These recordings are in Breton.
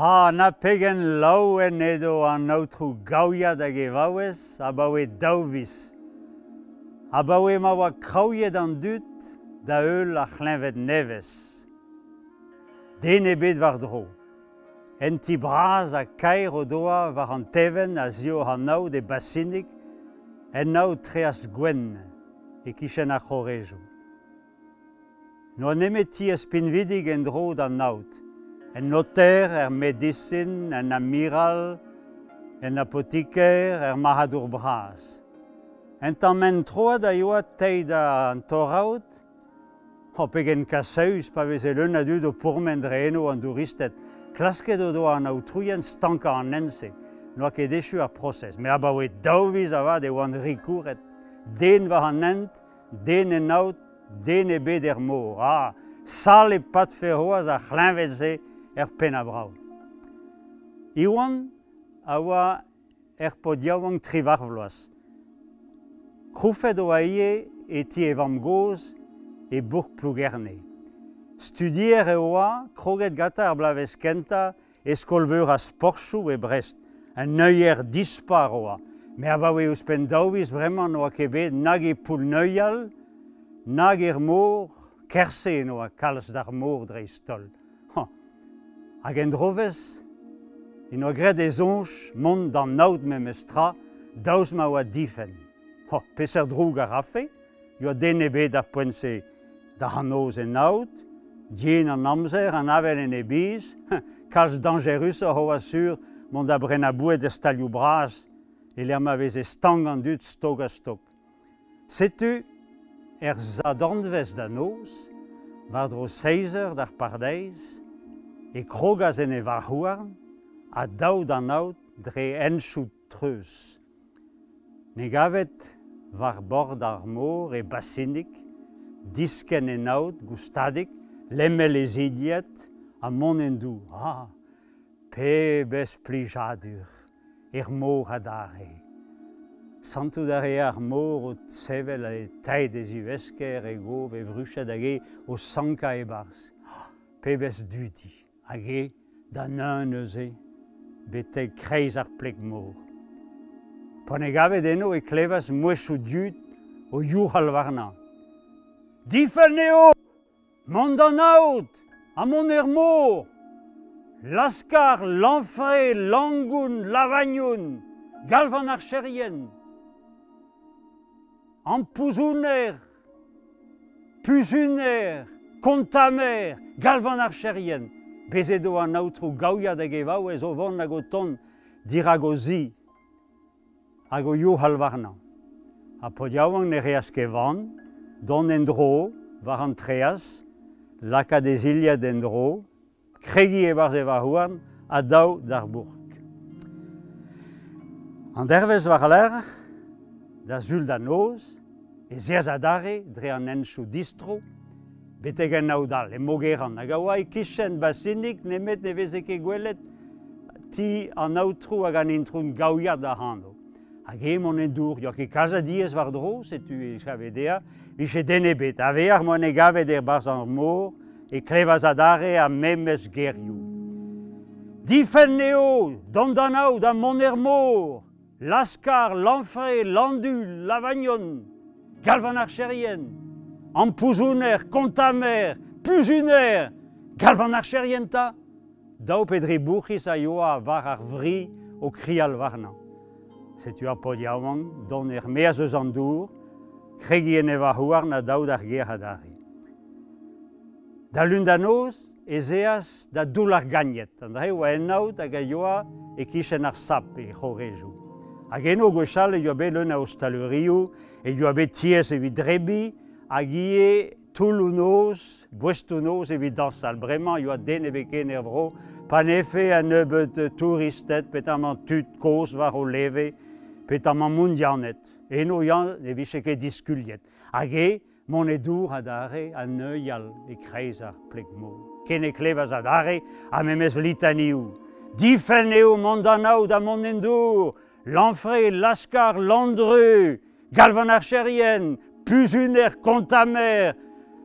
Ha na pegen laouen edo an aotrou Gaouiad hag e vaouez abaoe daou viz. Abaoe ma oa kraouiet an dud da heul ar c'hleñved nevez. Den ebet war-dro. Un ti bras ha kaer o doa war an tevenn a-zioc'h an aod e Basinig, en aod Treaz-Gwenn, e-kichen ar c'horejoù. N'oa nemet tiez pinvidik en-dro d'an aod, en noter, er medisin, en amiral, en apotiker, er marc'hadour bras. Un tamm hent-troad a yoa teid an torraod, ha pegen kasaus pa veze leun a dud o pourmen dre eno an douristed. Klasket o doa an aotrouien stankañ an hent-se. N'oa ket echu ar prosez. Met abaoe daou viz avat e oant rikouret. Den war an hent, Den en aod, den ebet er mor. Ah, sal e padfe c'hoazh ar c'hleñved-se er penn-a-brav. Iwan a oa er paotr yaouank triwac'h vloaz. Kroufet oa ivez e ti e vamm-gozh e bourk Plougerne. Studier e oa, kroget gantañ ar bloavezh kentañ E skol-veur ar sportoù e Brest, un neuier dispar oa. Met abaoe ouzhpenn daou viz bremañ n'oa ket bet nag e poull-neuial, nag er mor, kerse n'oa kalz d'ar mor dreist-holl. Hañ. Hag en drovezh en doa graet e soñj mont d'an aod memes tra, daoust ma oa difenn. Hañ, peseurt droug a rafe? Yoa den ebet d'ar poent-se da an noz en aod, yen an amzer, an avel en e biz, kalz dañjerusoc'h e oa sur mont da brenañ boued er stalioù bras e-lec'h ma veze stank an dud stok-ha-stok. Setu er sadornvezh da noz, war-dro seizh eur d'ar pardaez, e krogas en e varc'h-houarn ha dav d'an aod dre henchoù treuz. Ne gaved war bord ar mor e basinig, diskenn en aod goustadik, lemel e zilhad ha mont en dour. Ah, pebezh plijadur er mor adarre! Santout a rea ar mor o sevel e taed e zivesker, e gov, e vruched hag e o sankañ e-barzh. Ah, pebezh dudi! Hag eo da neuñv neuze betek kreiz ar pleg-mor. Pa ne gavet eno e klevas mouezhioù dud o youc'hal warnañ. Difenn eo mont d'an aod ha mont er mor! Laskar, Lanfre, Langoun, Lavagnoun, galv an archerien! Ampouzouner, Puzuner, kontamer, galv an archerien. Bez' edo an aotrou Gaouiad hag e vaouez o vont hag o tont dirak o zi hag o youc'hal warnañ. Ha paotr yaouank ne reas ket van, dont en-dro war an traezh, lakaat e zilhad en-dro, Kregiñ e-barzh e varc'h-houarn ha dav d'ar bourk. An dervezh war-lerc'h, da Sul da noz, ez eas adarre dre an henchoù distro betek un aod all, e Mogeran, hag a oa e-kichen Basinig nemet ne veze ket gwelet ti an aotrou hag an intron Gaouiad ac'hano. Hag eñ mont en dour, yoa ket kalz a diez war-dro, setu e chave dezhañ, vije den ebet. A-veac'h m'oa ne gavet e-barzh ar mor, e klevas adarre ar memes gerioù. Difenn eo dont d'an aod ha mont er mor, Laskar, Lanfre, Landu, Lavagnon, galv an archerien, Ampouzouner, Kontamer, Puzuner, galv an archerien 'ta! Daou pe dri bourc'hiz a yoa war ar vri o krial warnañ. Setu ar paotr yaouank dont er-maez eus an dour, kregiñ en e varc'h-houarn ha dav d'ar gêr adarre. Da lun da noz ez eas da doull ar gagned. An dra oa en aod hag a yoa e-kichen ar sap e c'horejoù. Hag eno gwechall e yoa bet leun a ostaleurioù, e yoa bet tiez evit drebiñ hag ivez Toulloù-noz, boestoù-noz evit dañsal. Bremañ e oa den ebet ken er vro, pa nefe un nebeud touristed, petamant tud kozh war o leve, petamant mondianed. Eno ya ne vije ket diskuliet. Hag eo mont e dour adarre ha neuial e-kreiz ar pleg-mor. Ken e klevas adarre ar memes litanioù. Difenn eo mont d'an aod ha mont en dour, Lanfre, Laskar, Landreu, Galv an archerien, puzuner, kontamer,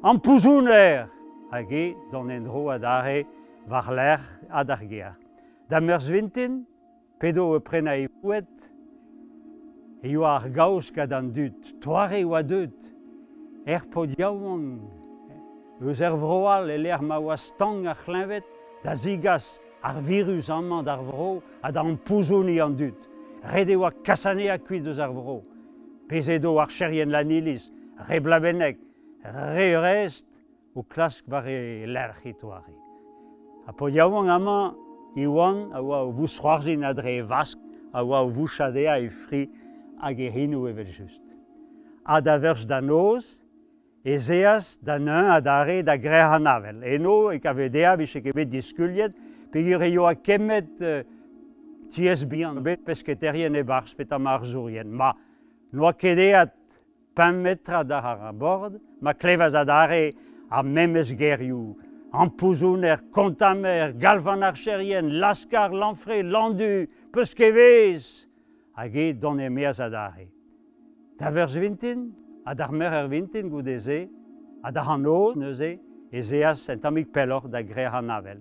ampouzouner! Hag eo dont en-dro adarre war-lerc'h ha d'ar gêr. Da Meurzh vintin, p'edo o prenañ e voued, e oa ar gaoz gant an dud. Toare e oa deuet er paotr yaouank eus er vro all e-lec'h ma oa stank ar c'hleñved da zigas ar viruz amañ d'ar vro ha da ampouzoniñ an dud. Ret e oa kas anezhañ kuit eus ar vro. Pezh edo archerien Lanniliz, re Blabenneg, re Brest o klask war e lerc'h e toare. Ha paotr yaouank amañ, Iwan a oa o vousc'hoarzhin a-dre e vask, a oa o vouchañ dezhañ e fri hag e c'henoù evel-just. Ha da Veurzh da noz ez eas da neuñv adarre da Grec'h an Avel. Eno e kave dezhañ 'vije ket bet diskuliet peogwir e yoa kemmet tiez bihan bet pesketaerien e-barzh petra arzourien. Ma n'oa ket aet pemp metrad àr ar bord, ma klevas adarre ar memes gerioù. Ampouzoner, kontamer, galv an archerien, Laskar, Lanfre, Landu, Peuskevez! Hag eo dont e-maez adarre. Da Veurzh vintin, ha d'ar Merc'her vintin goude-se, ha d'ar an noz neuze, ez eas un tammig pelloc'h da Grec'h an Avel.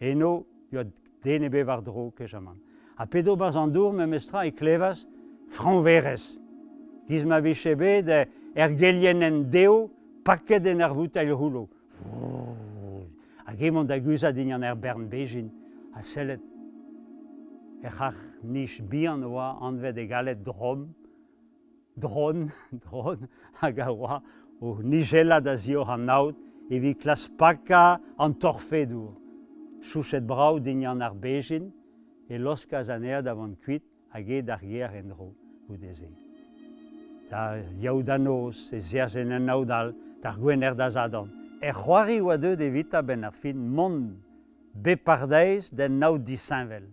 Eno e oa den ebet war-dro kejamant. Ha p'edo 'barzh an dour memestra e klevas fraoñverezh, 'giz ma vije bet er gelienenn dev paket en ur voutailh c'houllo. Hag emañ da guzhat dindan er bern bezhin ha sellet. Er c'harr-nij bihan oa anvet e galleg drom, dron, dron, hag a oa o nijellat a-zioc'h an aod evit klask pakañ an torfedour. Chouchet brav dindan ar bezhin e laoskas anezhañ da vont kuit hag aet d'ar gêr en-dro goude-se. Da Yaou da noz ez eas en un aod all, d'ar Gwener da Sadorn. Er c'hoari oa deuet evitañ 'benn ar fin mont bep pardaez d'un aod disheñvel.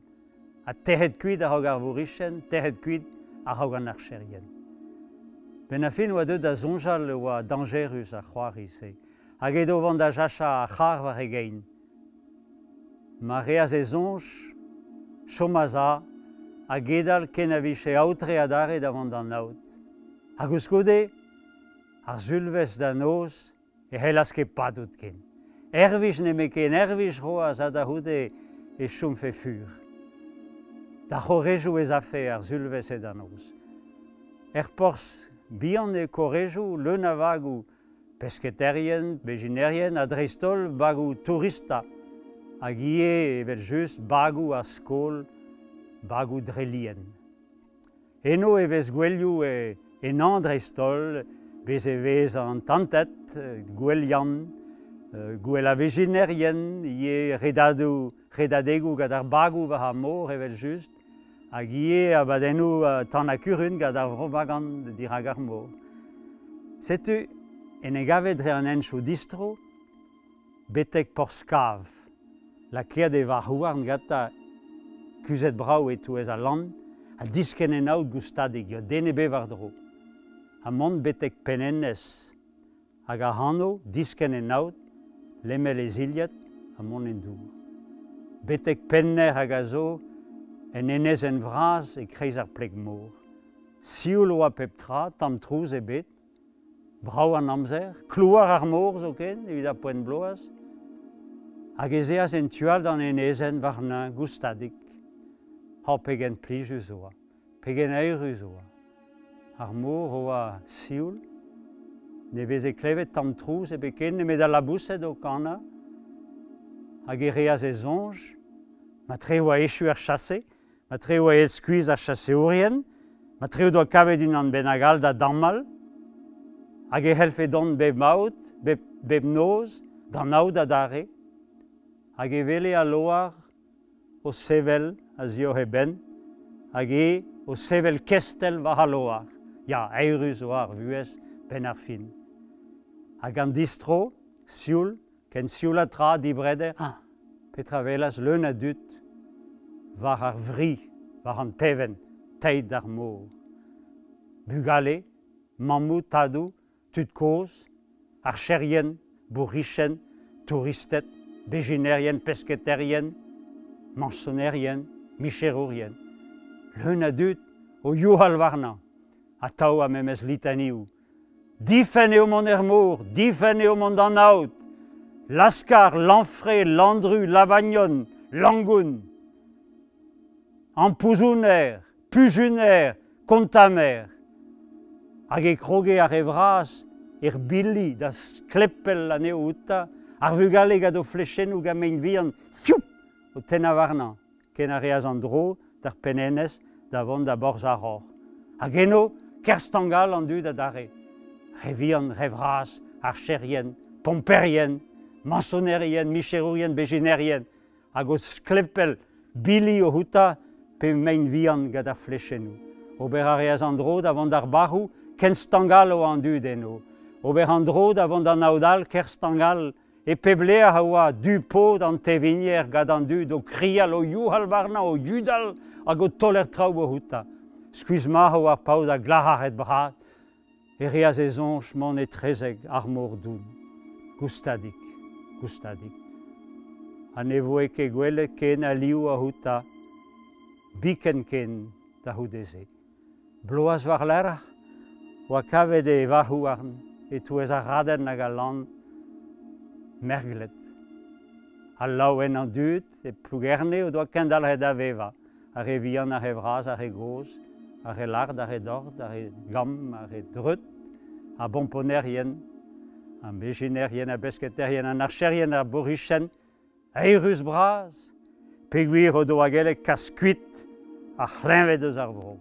Ha tec'het kuit a-raok ar vourichenn, tec'het kuit a-raok an archerien. Benn ar fin oa deuet da soñjal e oa dañjerus ar c'hoari-se, hag edo o vont da sachañ ar c'harr war e gein. Ma reas e soñj chom a-za ha gedal ken a vije aotre adarre da vont d'an aod. Ha koulskoude, ar sulvezh da noz e c'hellas ket padout ken. Ervich nemetken, ervich c'hoazh ha da c'houde e chomfe fur. D'ar c'horejoù ez afe ar sulvezh da noz. Er porzh bihan eo korejoù leun a vagoù, pesketaerien, bezhinerien ha dreist-holl bagoù touristañ hag ivez evel-just bagoù ar skol, bagoù dre lien. Eno e vez gouelioù en hañv dreist-holl, bez' e vez an tanted, gouel Yann, gouel ar vezhinerien, ivez redadoù, redadegoù gant ar bagoù war ar mor evel-just, hag ivez abadennoù tan-ha-kurun gant ar Vro-Bagan dirak ar mor. Setu en e gave dre an henchoù distro betek Porzh-Kav. Lakaet e varc'h-houarn gantañ kuzhet brav e-touez al lann ha diskenn en aod goustadik, ya den ebet war-dro. Ha mont betek Pennenez hag ac'hano diskenn en aod, lemel e zilhad ha mont en dour. Betek Penner hag a zo en enezenn vras e-kreiz ar pleg-mor. Sioul oa pep tra, tamm trouz ebet, Brav an amzer, klouar ar mor zoken evit ar poent bloaz, hag ez eas en tu all d'an enezenn warnañ goustadik. Ha pegen plijus oa, pegen eürus oa. Ar mor oa sioul, ne veze klevet tamm trouz ebet ken nemet al laboused o kanañ, hag e reas e soñj, matre oa echu ar chase, Matre e oa aet skuizh ar chaseourien, matre o doa kavet unan bennak all da damall, hag e c'hellfe dont bep aod, bep, bep noz, d'an aod adarre, hag e wele al loar o sevel a-zioc'h e benn, hag e o sevel kestell war al loar. Ya, eürus oa ar vuhez benn ar fin. Hag an distro, sioul, Ken sioul ha tra, dibreder, petra 'welas leun a dud war ar vri, war an tevenn, teid d'ar mor. Bugale, mammoù, tadoù, tud kozh, archerien, bourrichenn, touristed, bezhinerien, pesketaerien, mañsonerien, micherourien. Leun a dud o youc'hal warnañ, atav ar memes litanioù. Difenn eo mont er mor, difenn eo mont d'an aod. Laskar, Lanfre, Landru, Lavagnon, Langoun. Ampouzoner, puzuner, kontammer. Hag e kroge ar re vras er bili da sklepel anezho outañ, ar vugale gant o flechennoù gant mein vihan, fiou, o tennañ warnañ, ken a reas an dro d'ar pennenez da vont da borzh ar Roc'h. Hag eno, ker stank all an dud adarre. Re vihan, re vras, archerien, pomperien, mañsonerien, micherourien, bezhinerien, hag o sklepel bili o c'houtañ pe mein vihan gant ar flechennoù. Ober a reas an dro da vont d'ar barroù, ken stank all oa an dud eno. Ober an dro da vont d'an aod all, ker stank all. E pep lec'h a oa du-pod an tevinier gant an dud o krial, o youc'hal warnañ, o yudal hag o taoler traoù o c'houtañ. Skuizh-marv ar paotr ha glac'haret bras e reas e soñj mont etrezek ar mor doun. Goustadik, goustadik. Ha ne voe ket gwelet ken a liv ac'houtañ, biken ken da c'houde-se. Bloaz war-lerc'h oa kavet e varc'h-houarn e-touez ar raden hag al lann merglet. Ha laouen an dud e Plougerne o doa kendalc'het da vevañ, ar re vihan, ar re vras, ar re gozh, ar re lart, ar re dort, ar re gamm, ar re dreut, ar bomponerien, ar bezhinerien, ar besketaerien, an archerien, ar bourc'hichen, eürus-bras, peogwir o doa gellet kas kuit ar c'hleñved eus ar vro.